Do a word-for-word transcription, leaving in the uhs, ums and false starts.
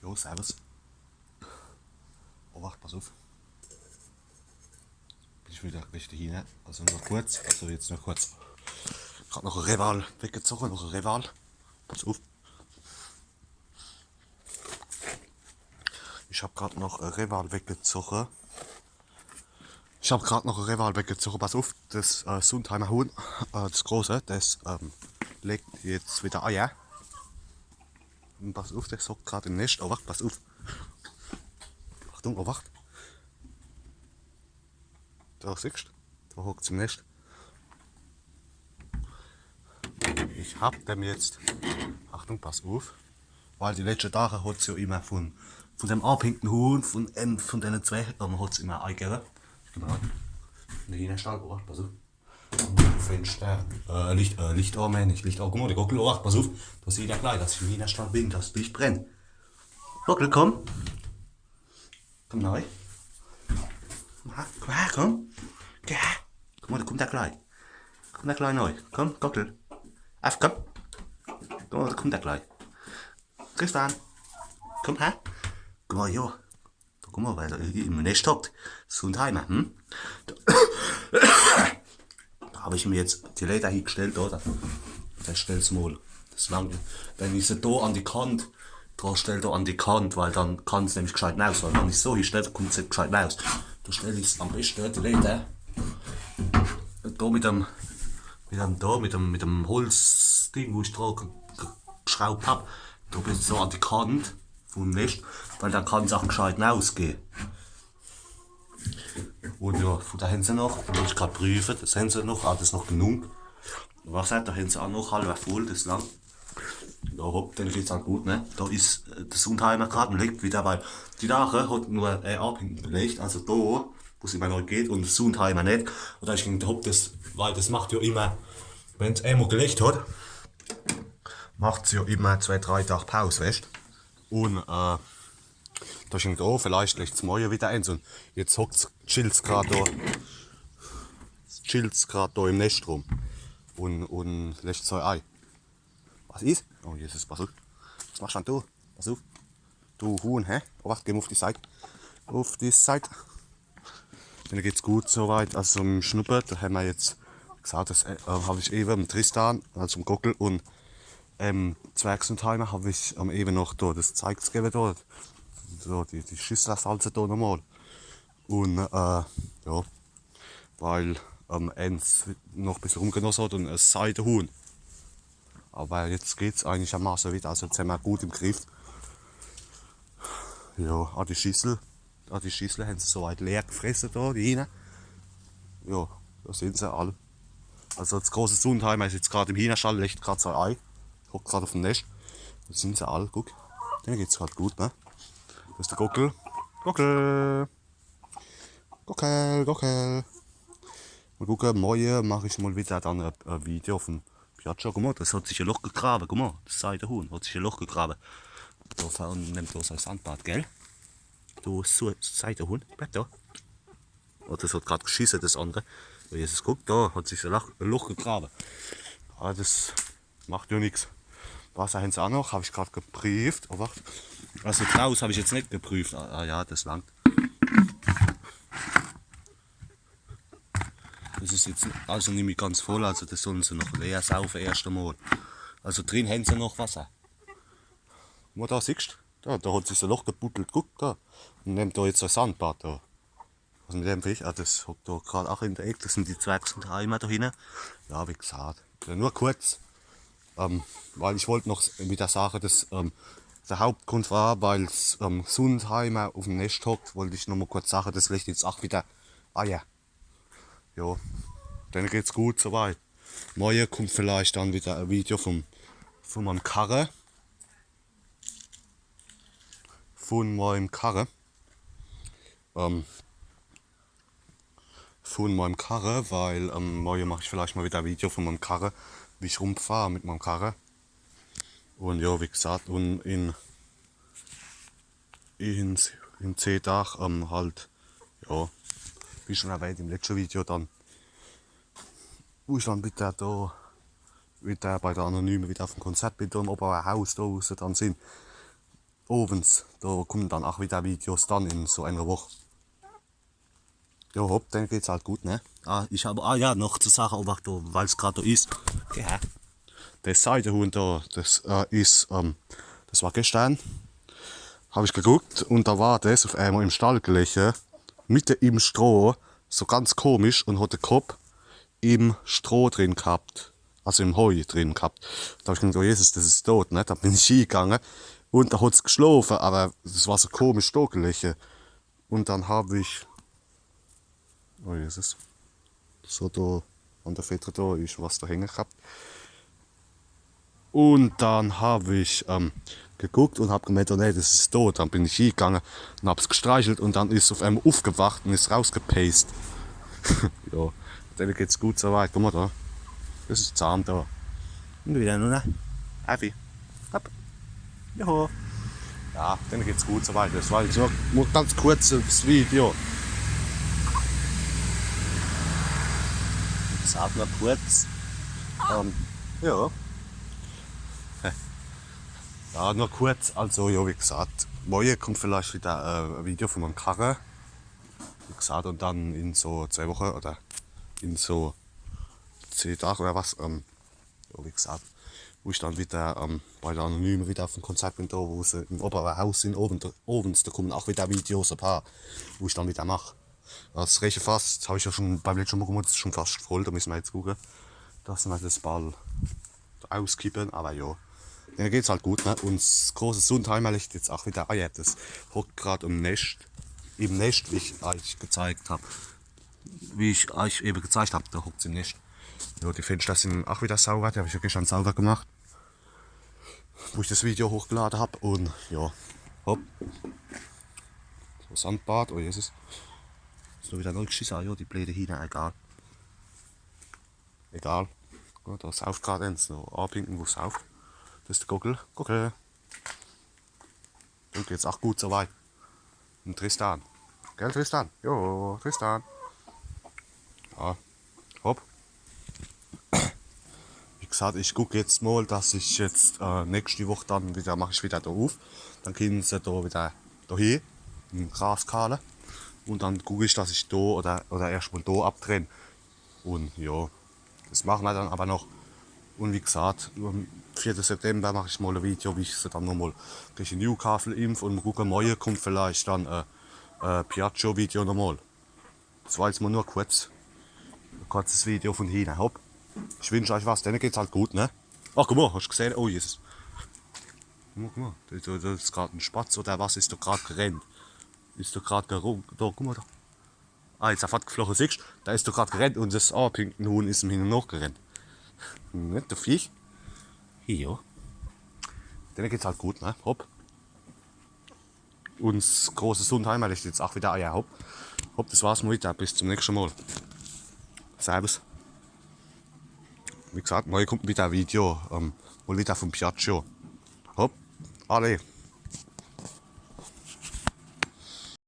Oh, servus. Oh, wart, pass uff. Bin ich wieder richtig hin, ne? Also nur kurz, also jetzt nur kurz. Grad noch e Rehwal weggezoge, noch e Rehwal. Pass uff. Ich hab grad noch e Rehwal weggezoge. Ich hab grad noch e Rehwal weggezoge. Pass uff, das äh, Sundheimer Huhn, äh, das große, das ähm, legt jetzt wieder Eier. Und pass uff, das hockt grad im Nescht. Oh, wart, pass uff. Achtung, oh, wart. Do siehscht, do hockt's im Nescht. Ich hab dem jetzt, Achtung, pass uff, weil die letschte Dage hat's jo immer von, von dem abhängenden Huhn, von, ähm, von denen zwei, ähm, hat's immer Ei gegeben. Genau. In den Hühnerstall, oh, pass uff. Fenster, äh, Licht, äh, Licht an, mein ich, Licht an. Guck mol, der Gockel, oh, pass uff, do sieht er gleich, dass ich im Hühnerstall bin, das Licht brennt. Gockel, komm. Komm nei. Ma, komm her, komm. Ja. Guck mol, do kommt er gleich. Kommt er gleich nei. Komm, Gockel. Uff, komm. Guck mol, do kommt er gleich. Tristan. Komm her. Guck mol, jo. Guck mol, weil er im Nescht hockt. Sundheimer, hm? Do hab ich mir jetzt die Leiter hingestellt, oder? Feststell's mol. Das langt. Wenn ich se do an die Kant dra stell, do an die Kant, weil dann kann's nämlich gescheit naus. Weil wenn ich so hinstell, dann kommt's net gescheit naus. Do stell ich's am beschte, die Leiter. Do mit dem, mit dem, do, mit dem, mit dem Holzding, wo ich dra ge-, ge-, geschraubt hab, do bis so an die Kant vom Nescht, weil dann kann's auch gescheit nausgehen. Und ja, Futter hän se noch, muss ich grad prüfe, das hän se noch, alles noch genug. Wasser, do hän se auch noch, halber voll, das langt. Ja, hopp, denne geht's halt gut, ne? Do is äh, der Sundheimer grad und legt wieder, weil die Dage hat nur äh, abhängend gelegt, also do, wo's immer noch geht, und der Sundheimer net. Und do hab ich gedacht, hopp, das, weil das macht ja immer, wenn's einmal gelegt hat, macht's ja immer zwei, drei Tag Paus, weescht? Und äh, do hab ich gedacht, oh, vielleicht legt's morje wieder eins. Und jetzt hockt's, chillt's grad do. Chillt's grad do im Nescht rum. Und, und legt so e Ei. Was is? Oh Jesus, pass uff. Was machscht dann du? Pass uff. Du Huhn, hä? Oh, wart, geh mol uff die Seit. Uff die Seit. Denne geht's gut soweit. Also zum Schnuppe, do hän mer jetzt gesagt, das äh, hab ich ewe mit Tristan, also zum Gockel und ähm, Zwergsundheimer hab ich ähm, ewe noch do das Zeig gewe do. So, die, die Schüssel, das Salze do nochmol. Und äh, ja, weil ähm, eins noch e bissel rumgenosse hat und es Seidehuhn. Aber jetzt geht's einigermaßen wieder, also jetzt hän mer gut im Griff. Ja, ah, die Schüssel, ah, die Schüssel hän se soweit leer gefresse do, die Hühner. Ja, do sin se all. Also das große Sundheimer is jetzt grad im Hühnerstall, legt grad so e Ei. Hockt grad uffm Nescht. Do sin se all, guck. Denne geht's grad gut, ne? Das is der Gockel. Gockel. Gockel, Gockel. Mol gucke, morje mach ich mol wieder dann e, e Video vom Piaggio. Guck mol, das hat sich e Loch gegrabe. Guck mol, das Seidehuhn hat sich e Loch gegrabe. Do vorne nimmt do sei Sandbad, gell? Du Su-, Seidehuhn, bleib do. Oh, das hat grad geschisse, das andere. Oh, Jesus, guck, do hat sich e Loch, e Loch gegrabe. Aber das macht ja nix. Wasser hän se auch noch, hab ich grad geprüft. Oh, wart. Also draus hab ich jetzt net geprüft. Ah, ah ja, das langt. Das is jetzt also nimmi ganz voll, also das sollen se noch leer saufe erscht emol. Also drin hän se noch Wasser. Guck mol, do siehscht, do, do hat sich so e Loch gebuddelt, guck do. Und nimmt do jetzt so e Sandbad do. Was mit dem Viech? Ah, das hockt do grad auch in der Eck, das sin die Zwergsundheimer do hinne. Ja, wie gesagt, ja, nur kurz. Ähm, weil ich wollt noch wieder sage, dass ähm, der Hauptgrund war, weil's ähm, Sundheimer uffm Nescht hockt, wollt ich noch mol kurz sage, das legt jetzt auch wieder Eier. Jo, denne geht's gut soweit. Morje kommt vielleicht dann wieder e Video vom, von meinem Karre. Von meinem Karre. Ähm, von meinem Karre, weil ähm, morje mach ich vielleicht mol wieder e Video von meinem Karre, wie ich rumfahr mit meinem Karre. Und ja, wie gesagt, und in, in, in zeh Tag ähm, halt, ja, wie schon erwähnt im letschte Video dann, wo ich dann wieder do, wieder bei der Anonyme wieder uffm Konzert bin, do im Oberhaus do, wo se dann sin. owends, do kummen dann ach wieder Videos dann in so ener Woch. Jo, hopp, denne geht's halt gut, ne? Ah, ich hab, ah ja, noch zu sage, Obacht, weil's grad do is. Ja. Des Seidehuhn do, des äh, is, ähm, des war geschtern, hab ich geguckt un do war des uff emol im Stall geleche, mitte im Stroh, so ganz komisch un hot de Kopp im Stroh drin gehabt, also im Heu drin gehabt. Do hab ich gedacht, oh Jesus, des is dot, ne? Do bin ich hiegange un do hot's geschlofe, awwer des war so komisch do geleche. Un dann hab ich, oh Jesus, so do an de Fedder do is was do hänge gehabt. Un dann hab ich ähm, geguckt un hab gemeent, oh nee, des is dot. Dann bin ich hiegange un hab's gestreichelt un dann is uff emol uffgewacht un is rausgepeest. Jo, denne geht's gut so weit. Guck mol do. Des is zahm do. Un wieder nur, ne? Happy. Hopp. Joho. Ja, denne geht's gut so weit. Des war jetzt nur, nur ganz kurzes Video. Ich sag nur kurz. Ähm, ja. Ja, nur kurz. Also, ja, wie gesagt, morje kummt vielleicht wieder äh, e Video vun meim Karre. Wie gesagt, un dann in so zwee Woche oder in so zeh Dag oder was, ähm, ja, wie gesagt, wo ich dann wieder ähm, bei de Anonyme wieder uff em Konzert bin, do, wo se im Operahaus sin, owens, owens, do kummen ach wieder Videos, e paar, wo ich dann wieder mach. Des Rechefass, des hab ich ja schun beim letschte Mol gemacht, des is schun fascht voll, do misse mer jetzt gucke, dass mer des ball auskippen, awwer jo. Denne geht's halt gut, ne? Un 's große Sundheimer lecht jetzt ach wieder Eier. Des hockt grad im Nescht, im Nescht, wie ich eich gezeigt hab. Wie ich eich ewe gezeigt hab, do hockt's im Nescht. Jo, die Fenschter sin ach wieder sauwer, die hab ich ja geschtern sauwer gemacht, wo ich des Video hochgelade hab. Un jo, hopp. So, Sandbad, oh Jesus. Is nur wieder nei geschisse, ah jo, die bleede Hiener, egal. Egal. Ja, do sauft grad ens. So, Orpington, wo sauft. Des is de Gockel. Gockel. Dem geht's ach gut so weit. Un Tristan. Gell, Tristan? Jo, Tristan. Ja. Hopp. Wie gesagt, ich guck jetzt mol, dass ich jetzt äh, nächscht Woch dann wieder, mach ich wieder do uff. Dann kenne se do wieder do hie im Gras kahle. Un dann guck ich, dass ich do oder, oder erscht mol do abtrenn. Un jo, des mache mer dann awwer noch. Un wie gesagt, am vierte September mach ich mol e Video, wie ich se dann nochmol gege Newcastle impf. Un mol gucke, morje kummt vielleicht dann e äh, äh, Piaggio-Video nochmol. Des war jetzt mol nur kurz. E kurzes Video vun Hiener. Hopp. Ich wünsch eich was, denne geht's halt gut, ne? Ach, guck mol, hoscht gesehn? Oh Jesus. Guck mol, guck mol. Do, do, do is grad e Spatz oder was is do grad gerennt? Is do grad gerung-, do, guck mol do. Ah, jetzt is er fortgefloche, siehscht? Do is doch grad gerennt un des Orpington-Huhn is em hinne nochgerennt. Net de Viech. Jo. Denne geht's halt gut, ne? Hopp. Un 's große Sundheimer lecht jetzt ach wieder Eier. Hopp. Hopp, des war's mol wieder. Bis zum nächschte Mol. Servus. Wie gesagt, morje kummt wieder e Video. Ähm, mol wieder vum Piaggio. Hopp. Alla.